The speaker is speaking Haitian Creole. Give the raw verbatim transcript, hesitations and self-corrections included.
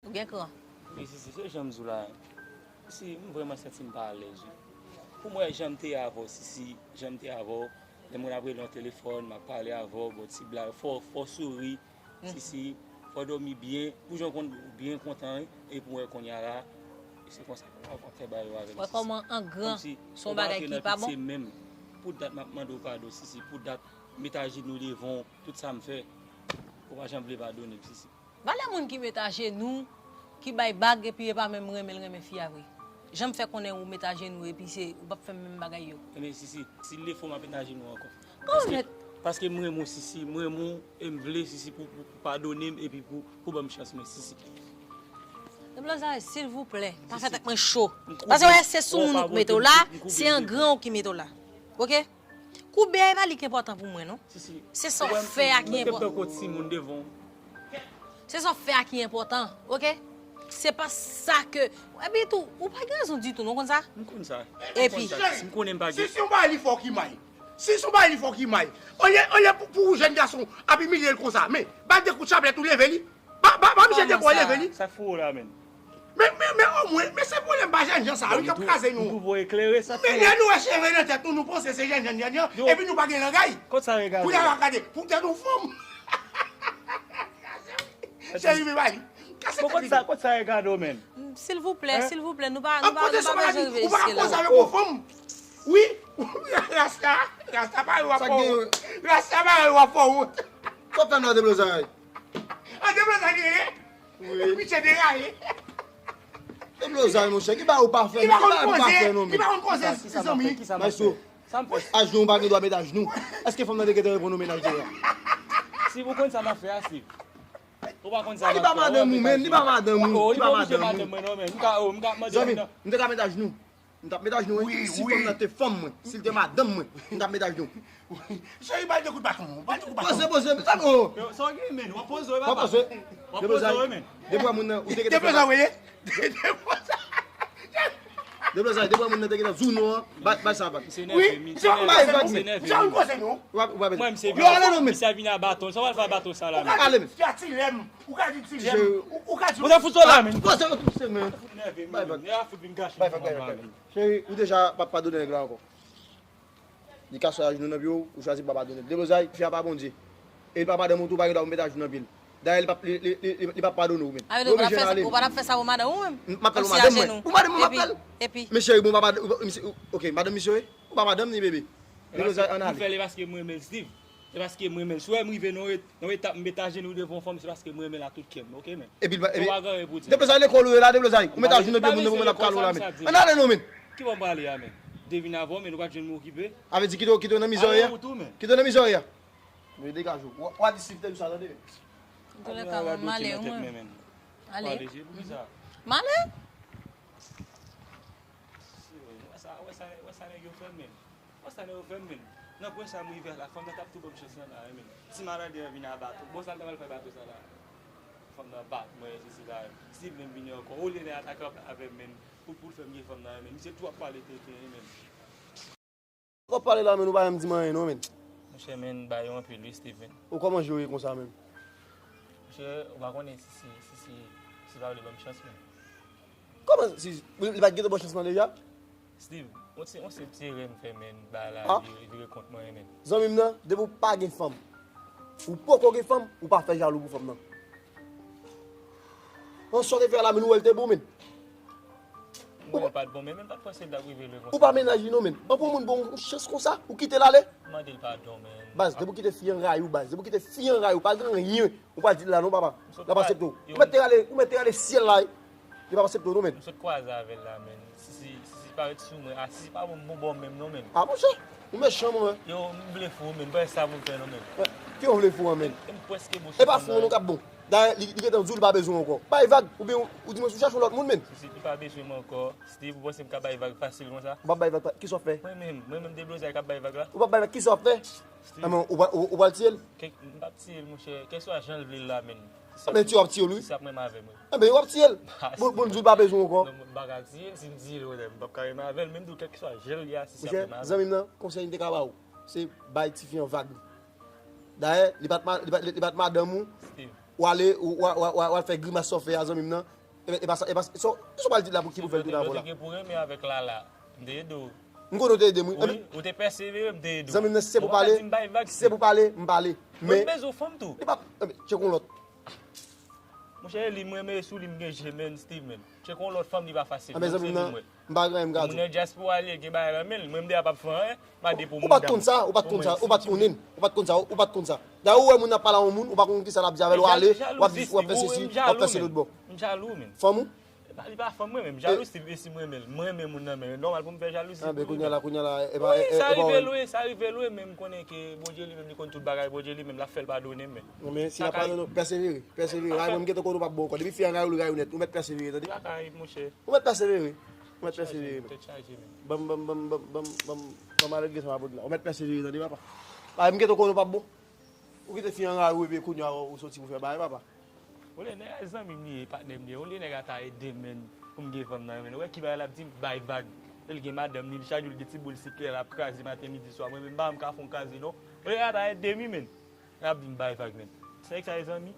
Ou gen kran. Wi, Sisi, se jan m di w la. Sisi, m vrèman santi m pa alèz, wi. Pou m wè jan m te ye avè w, Sisi, jan m te ye avè w, lè m konn ap rele w nan telefòn, m ap pale avè w, bon, ti blag, fò, fò souri, Sisi, fò dòmi byen, pou jan w konn byen kontan, wi, e pou m wè kounye a la, se konsa, w ap fè bagay yo avè m, Wè kòman an gran, se yon bagay ki pa bon. Menm, pou dat m ap mande w padon, Sisi, pou dat, m met ajenou devan w, tout sa m fè, ou pa janm vle padone m, Sisi. Valè moun ki met ajenou, ki bay bag epi e pa menm renmen l renmen fi a vre. Jan m fè konnen ou met ajenou epi se ou p ap fè menm bagay yo. Ebyen Sisi, si l defo m ap met ajenou ankò. Paske, paske m renmen w Sisi, m renmen w e m vle Sisi pou, pou, pou padone m epi pou, pou ban m chans mwen Sisi. Deblozay, silvouplè, pa fè tèt mwen cho. Paske wè se sou moun ou k mete w la, se an gran ou ki mete w la. Oke? Koube a e pa li ki enpòtan pou mwen non. Se sa w fè a ki enpòtan. Se sa w fè a ki enpòtan, oke? Se pa sa ke. Epi tou, ou pa gen rezon ditou non, konn sa? M konn sa. Epi. M konnen m pa gen. Si se yon bagay li fè w ki may. Si se yon bagay li fè w ki may. Olye, olye pou, pou jèn gason ap imilye l konsa. Men, ba l de kout chaplèt ou leve li. Ba, ba, ba misye de kout leve li. Sa k foure w la, menn? Men, men, men omwen, men se pwoblèm pa jènjan sa wi k ap kraze nou. M twouve w eklere, sa k foure w. Men lè nou wè cheve nan tèt nou, nou panse se jènjan, jènjan, epi nou pa gen langay. Kot sa regade w? Kounye a w ap gade, poutèt yon fanm. Cheri, men bay. Kase tèt li. Kot sa regade w, menn? Silvouplè, silvouplè, nou pa, nou pa, nou pa bezwen rive jiske la. Ou pa koze avèk yon fanm. Wi, rasta, rasta pa yo ap fò. Rasta pa yo ap fò wont. Sa w ap fè nan deblozay? An deblozay li rele? Wi. Misye deraye. Deblozay monchè, ki bagay ou pa fè non, ki bagay ou pa fè non men. Li pa konn koze, mezanmi. Maestro, ajenou ou pa gen dwa met ajenou. Èske fanm nan te gentan reponn ou mennaj li a? Steve, ou konn sa m ap fè a, Steve? Ou pa konn sa m ap fè a. Li pa madanm ou men, li pa madanm ou, li pa madanm ou. Zanmi m, m te ka met ajenou. M t ap met ajenou wi. Si fanm nan te fanm mwen, si l te madanm mwen, m t ap met ajenou. Cheri, ba l de kout baton, ba l de kout baton. Poze, poze, mezanmi, oh. Yo, sa w gen men, w ap poze w e papa. W ap poze. W ap poze w men. Depi w wè moun nan, ou te gentan fè. Depi w wè moun nan te gentan zou non an, bay, bay sa vag. Wi, misye pa bay vag men. Misye pa konn koze non. Ou pa, ou pa bezwen. Mwen, misye vin a baton, sa w al fè a baton sa la men. Ou ka di ti lè m. Ou ka di ti lè m. Ou ka di. Ou ta fout sa la men. Poze w tou se men. Bay vag. Bay vag, bay vag. Cheri, ou deja pa padone nèg la ankò. Li kase ajenou nan pye w, ou chwazi pa padone l. Deblozay, fi a pa Bondye. E li pa madanm ou tou, ou pa gen dwa pou mete ajenou nan pye l. Dayè, li p ap, li, li, li, li, li p ap padone w menm. Ou oblije ale. Ou pa t ap fè sa pou madanm ou menm? M ap fè l pou madanm mwen. Pou madanm mwen m ap fè l. Epi? Men cheri, bon, papa, misye, ok, madanm misye, ou pa madanm ni bebe. Deblozay, ann ale. M fè l e paske m renmen l, Steve. Se paske m renmen l. Si w wè m rive nan yon, nan yon etap m met ajenou devan yon fanm, se paske m renmen l a tout kè m, oke men. Epi, epi, Deblozay, lekòl ou ye la, Deblozay? Ou met ajenou nan pye moun nan pou moun ap kale w la men. Ann ale non men. Ki bò m prale a men? Devine avè w men, ou pa t jwenn m okipe. A vle di kite w, kite w nan mizè w ye a? Kite w nan mizè w ye a? Men degaje w. W a di Steve te di sa tande. Antouka, m ale wi mwen. Ale. M ale. Wè sa nèg yo fè m men. Wè sa nèg yo fè m men. Nan pwen sa m rive a la, fanm nan t ap tou ban m chans lan la wi men. Ti malandren an vin a bato. Bon sa l ta pral fè bato sa la. Fanm nan bat mwen, sesi la. Steve menm vini ankò. Olye l atake avè m men. Pou, pou l fè m gen fanm nan wi men. Misye tou ap pale tenten wi men. W ap pale la men, ou pa janm di m anyen non men. Monchè men, bagay yo anpil wi Steve men. Ou kòman je w ye konsa menm? Monchè, ou pa konnen si, si, si, si, si pa vle ban m chans men. Kòman si, li pa t gentan ba w chans lan deja? Steve, on se, on se ti erè m fè men, bagay la vire, vire kont mwen men. Zanmi m nan, depi w pa gen fanm, ou poko gen fanm, ou pa fè jalou pou fanm nan. An sa w te fè a la men, ou wè l te bon men. Mwen pa t bon men, men m pa t panse l t ap rive lwen konsa. Ou pa mennaj li non men. An pou moun ba w yon chans konsa, ou kite l ale. Mande l padon men. Baz, depi w kite fi an rayi w baz, depi w kite fi an rayi w, pa gen anyen ou pral di l la non papa. L ap aksepte w. Ou mèt te rale, ou mèt te rale syèl la wi. Li p ap aksepte w non men. M sot kwaze avè l la men. Sisi, Sisi parèt sou mwen. A Sisi pa bon, bon bò menm non men. A monchè, ou mechan mwen. Yo, m vle fou men, m pa wè sa pou m fè non men. Ki w vle fou an men? M prèske bouche. E pa fou an non k ap bon. Dayè, li, li gentan di w li pa bezwen w ankò. Bay vag, oubyen ou, ou di mwen si w chache yon lòt moun men. Sisi, li pa bezwen mwen ankò. Steve, ou panse m ka bay vag fasil konsa? Ou p ap bay vag, kisa w ap fè? Mwen menm, mwen menm Deblozay k ap bay vag la. Ou p ap bay vag, kisa w ap fè? Steve. Anben, ou, ou, ou pral tiye l? Kèk, m p ap tiye l monchè. Kèlswa jan l vle l la menm. Anben, tiye w ap tiye l wi. Si s ap menm avè mwen. Anben, w ap tiye l. Bon, bon, di w pa bezwen w ankò. Non, m pa ka tiye l, si m tiye l, m p ap ka menm avè l, menm tou kèlkeswa jan l ye a, si s ap menm avè l. Monchè, zanmi m nan, konsèy m te ka ba w, se bay tifi an vag. Dayè, li pa t ma-, li pa, li pa t madanm ou. Steve. W ale, w w w w al fè grimas sa w fè a, zanmi m nan. E, e pa sa, e pa sa, so, ki sa w pral di la pou ki pou fè l tounen avè w la? Te gen pou renmen avèk Lala. M te ede w. M konnen w te ede m, wi. Wi, ou te pèsevere, m te ede w. Zanmi m nan, si se pou pale, si se pou pale, m pale. Men, bezwen fanm tou. Li pa, tcheke yon lòt. Monchè, li m renmen sou li, m gen je, men Steve, men. Tcheke yon lòt fanm, li pa fasil. Anben, zanmi m nan, m pa gen anyen m ka di w. Moun nan dyaspora li ye, gen bagay nan men l. Mwen, m deja p ap fè anyen, m a de pou moun. Ou pa t konn sa, ou pa t konn sa, ou pa t konnen, ou pa t konn sa, ou pa t konn sa. Dayè, ou wè moun ap pale a yon moun, ou pa konn kisa l ap di avè l, w ale, w ap di, w ap fè sesi, w ap fè se lòt bò. M jalou, men. Fanm ou? Li pa fanm mwen menm, m jalou si, si m renmen l. M renmen moun nan, men nòmal pou m fè jalouzi pou li. Anben, kounye a la, kounye a la, e pa, e, e, e pa ou menm. Sa rive lwen, sa rive lwen, men m konnen ke Bondye li menm li konn tout bagay, Bondye li menm l ap fè l padone m, men. Non, men si l ap padone w, pèsevere, pèsevere. Rayi mwen, m gentan konnen w p ap bon ankò. Depi fi an rayi w, li rayi w nèt. Ou mèt pèsevere, tande? Ou mèt pèsevere. Ou mèt pèsevere, men. Ban m, ban m, ban m, ban m, ban m, ban m, ban m ale gen sa m ap la. Ou mèt pèsevere, tande, papa? Rayi m, m gentan konnen w p ap bon. Ou kite fi an rayi w, epi kounye a ou soti pou fè bagay, papa. Olye nèg a zanmi m li ye, patnè m li ye. Olye nèg a ta ede m, men, pou m gen fanm nan, men. Ou wè ki bagay l ap di m, bay vag. Lè l gen madanm li, chak jou l gen ti boul sikrè l ap kraze maten, midi, swa. Mwen menm, m pa menm ka fè yon kraze, non. Olye nèg a ta ede m, wi, men. L ap di m bay vag, men. Nèg sa e zanmi?